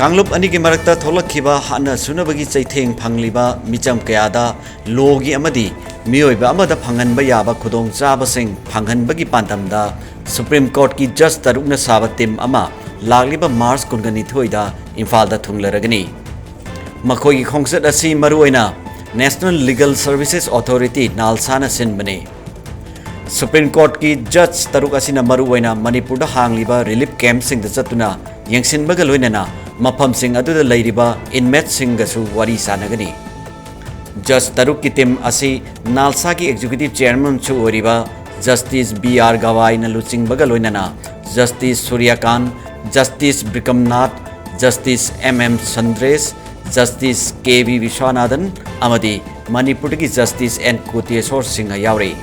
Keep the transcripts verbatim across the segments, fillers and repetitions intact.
ꯀꯥꯡꯂꯨꯞ ꯑꯅꯤꯒꯤ ꯃꯔꯛꯇ ꯊꯣꯛꯂꯛꯈꯤꯕ ꯍꯥꯠꯅ ꯁꯨꯅꯕꯒꯤ ꯆꯩꯊꯦꯡ ꯐꯪꯂꯤꯕ ꯃꯤꯆꯝ ꯀꯌꯥꯗ ꯂꯣꯒꯤ ꯑꯃꯗꯤ ꯃꯤꯑꯣꯏꯕ ꯑꯃꯗ ꯐꯪꯍꯟꯕ ꯌꯥꯕ ꯈꯨꯗꯣꯡꯆꯥꯕꯁꯤꯡ ꯐꯪꯍꯟꯕꯒꯤ ꯄꯥꯟꯗꯝꯗ ꯁꯨꯄ꯭ꯔꯤꯝ ꯀꯣꯔꯠꯀꯤ ꯖꯖ ꯇꯔꯨꯛꯅ ꯁꯥꯕ ꯇꯤꯝ ꯑꯃ ꯂꯥꯛꯂꯤꯕ ꯃꯥꯔꯆ ꯀꯨꯟꯒ ꯅꯤꯊꯣꯏꯗ ꯏꯝꯐꯥꯜꯗ ꯊꯨꯡꯂꯔꯒꯅꯤ꯫ ꯃꯈꯣꯏꯒꯤ ꯈꯣꯡꯆꯠ ꯑꯁꯤ ꯃꯔꯨꯑꯣꯏꯅ National Legal Services Authority, ꯅꯥꯜꯁꯥꯅ ꯁꯤꯟꯕꯅꯤ꯫ ꯁꯨꯄ꯭ꯔꯤꯝ ꯀꯣꯔꯠꯀꯤ ꯖꯖ ꯇꯔꯨꯛ ꯑꯁꯤꯅ ꯃꯔꯨꯑꯣꯏꯅ ꯃꯅꯤꯄꯨꯔꯗ ꯍꯥꯡꯂꯤꯕ ꯔꯤꯂꯤꯐ ꯀꯦꯝꯞꯁꯤꯡꯗ ꯆꯠꯇꯨꯅ ꯌꯦꯡꯁꯤꯟꯕꯒ ꯂꯣꯏꯅꯅ ꯃꯐꯝꯁꯤꯡ ꯑꯗꯨꯗ ꯂꯩꯔꯤꯕ ꯏꯟꯃꯦꯠꯁꯤꯡꯒꯁꯨ ꯋꯥꯔꯤ ꯁꯥꯟꯅꯒꯅꯤ꯫ ꯖꯖ ꯇꯔꯨꯛꯀꯤ ꯇꯤꯝ ꯑꯁꯤ ꯅꯥꯜꯁꯥꯒꯤ ꯑꯦꯛꯖꯤꯀ꯭ꯌꯨꯇꯤꯚ ꯆꯦꯌꯔꯃꯦꯟꯁꯨ ꯑꯣꯏꯔꯤꯕ ꯖꯁꯇꯤꯁ ꯕꯤ ꯑꯥꯔ ꯒꯋꯥꯏꯅ ꯂꯨꯆꯤꯡꯕꯒ ꯂꯣꯏꯅꯅ justice Suryakant, justice Vikramnath, justice M M Sundresh, justice K V Viswanathan ꯑꯃꯗꯤ ꯃꯅꯤꯄꯨꯔꯗꯒꯤ ꯖꯁꯇꯤꯁ ꯑꯦꯟ ꯀꯣꯇꯦꯁꯣꯔ ꯁꯤꯡꯍ ꯌꯥꯎꯔꯤ꯫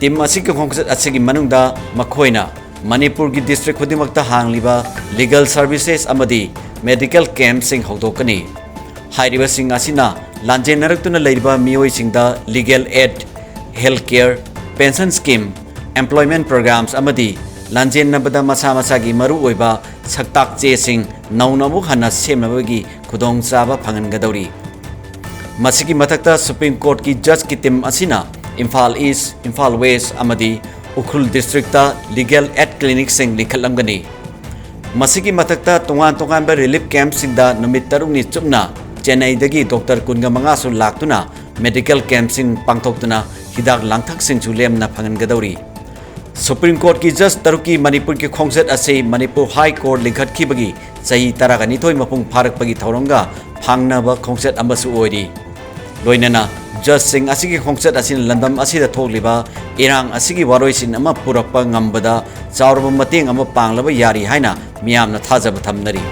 ꯇꯤꯝ ꯑꯁꯤꯒꯤ ꯈꯣꯡꯆꯠ ꯑꯁꯤꯒꯤ ꯃꯅꯨꯡꯗ ꯃꯈꯣꯏꯅ ꯃꯅꯤꯄꯨꯔꯒꯤ ꯗꯤꯁꯇ꯭ꯔꯤꯛ ꯈꯨꯗꯤꯡꯃꯛꯇ ꯍꯥꯡꯂꯤꯕ ꯂꯤꯒꯦꯜ ꯁꯔꯚꯤꯁꯦꯁ ꯑꯃꯗꯤ ꯃꯦꯗꯤꯀꯦꯜ ꯀꯦꯝꯞꯁꯤꯡ ꯍꯧꯗꯣꯛꯀꯅꯤ꯫ ꯍꯥꯏꯔꯤꯕꯁꯤꯡ ꯑꯁꯤꯅ ꯂꯥꯟꯖꯦꯟꯅꯔꯛꯇꯨꯅ ꯂꯩꯔꯤꯕ ꯃꯤꯑꯣꯏꯁꯤꯡꯗ legal aid, health care, pension scheme, employment programmes ꯑꯃꯗꯤ ꯂꯥꯟꯖꯦꯟꯅꯕꯗ ꯃꯁꯥ ꯃꯁꯥꯒꯤ ꯃꯔꯨꯑꯣꯏꯕ ꯁꯛꯇꯥꯛ ꯆꯦꯁꯤꯡ ꯅꯧꯅ ꯑꯃꯨꯛ ꯍꯟꯅ ꯁꯦꯝꯅꯕꯒꯤ ꯈꯨꯗꯣꯡꯆꯥꯕ ꯐꯪꯍꯟꯒꯗꯧꯔꯤ꯫ ꯃꯁꯤꯒꯤ ꯃꯊꯛꯇ ꯁꯨꯄ꯭ꯔꯤꯝ ꯀꯣꯔꯠꯀꯤ ꯖꯖꯀꯤ ꯇꯤꯝ ꯑꯁꯤꯅ ꯏꯝꯐꯥꯜ ꯏꯁ꯭ꯠ, ꯏꯝꯐꯥꯜ ꯋꯦꯁ꯭ꯠ ꯑꯃꯗꯤ ꯎꯈ꯭ꯔꯨꯜ ꯗꯤꯁꯇ꯭ꯔꯤꯛꯇ ꯂꯤꯒꯦꯜ ꯑꯦꯗ ꯀ꯭ꯂꯤꯅꯤꯛꯁꯤꯡ ꯂꯤꯡꯈꯠꯂꯝꯒꯅꯤ꯫ ꯃꯁꯤꯒꯤ ꯃꯊꯛꯇ ꯇꯣꯉꯥꯟ ꯇꯣꯉꯥꯟꯕ ꯔꯤꯂꯤꯐ ꯀꯦꯝꯞꯁꯤꯡꯗ ꯅꯨꯃꯤꯠ ꯇꯔꯨꯛꯅꯤ ꯆꯨꯞꯅ ꯆꯦꯟꯅꯩꯗꯒꯤ ꯗꯣꯛꯇꯔ ꯀꯨꯟꯒ ꯃꯉꯥꯁꯨ ꯂꯥꯛꯇꯨꯅ ꯃꯦꯗꯤꯀꯦꯜ ꯀꯦꯝꯞꯁꯤꯡ ꯄꯥꯡꯊꯣꯛꯇꯨꯅ ꯍꯤꯗꯥꯛ ꯂꯥꯡꯊꯛꯁꯤꯡꯁꯨ ꯂꯦꯝꯅ ꯐꯪꯍꯟꯒꯗꯧꯔꯤ꯫ ꯁꯨꯄ꯭ꯔꯤꯝ ꯀꯣꯔꯠꯀꯤ ꯖꯖ ꯇꯔꯨꯛꯀꯤ ꯃꯅꯤꯄꯨꯔꯒꯤ ꯈꯣꯡꯆꯠ ꯑꯁꯤ ꯃꯅꯤꯄꯨꯔ ꯍꯥꯏ ꯀꯣꯔꯠ ꯂꯤꯡꯈꯠꯈꯤꯕꯒꯤ ꯆꯍꯤ ꯇꯔꯥꯒ ꯅꯤꯊꯣꯏ ꯃꯄꯨꯡ ꯐꯥꯔꯛꯄꯒꯤ ꯊꯧꯔꯝꯒ ꯐꯥꯡꯅꯕ ꯈꯣꯡꯆꯠ ꯑꯃꯁꯨ ꯑꯣꯏꯔꯤ꯫ ꯂꯣꯏꯅꯅ ꯖꯖꯁꯤꯡ ꯑꯁꯤꯒꯤ ꯈꯣꯡꯆꯠ ꯑꯁꯤꯅ ꯂꯝꯗꯝ ꯑꯁꯤꯗ ꯊꯣꯛꯂꯤꯕ ꯏꯔꯥꯡ ꯑꯁꯤꯒꯤ ꯋꯥꯔꯣꯏꯁꯤꯟ ꯑꯃ ꯄꯨꯔꯛꯄ ꯉꯝꯕꯗ ꯆꯥꯎꯔꯕ ꯃꯇꯦꯡ ꯑꯃ ꯄꯥꯡꯂꯕ ꯌꯥꯔꯤ ꯍꯥꯏꯅ ꯃꯤꯌꯥꯝꯅ ꯊꯥꯖꯕ ꯊꯝꯅꯔꯤ꯫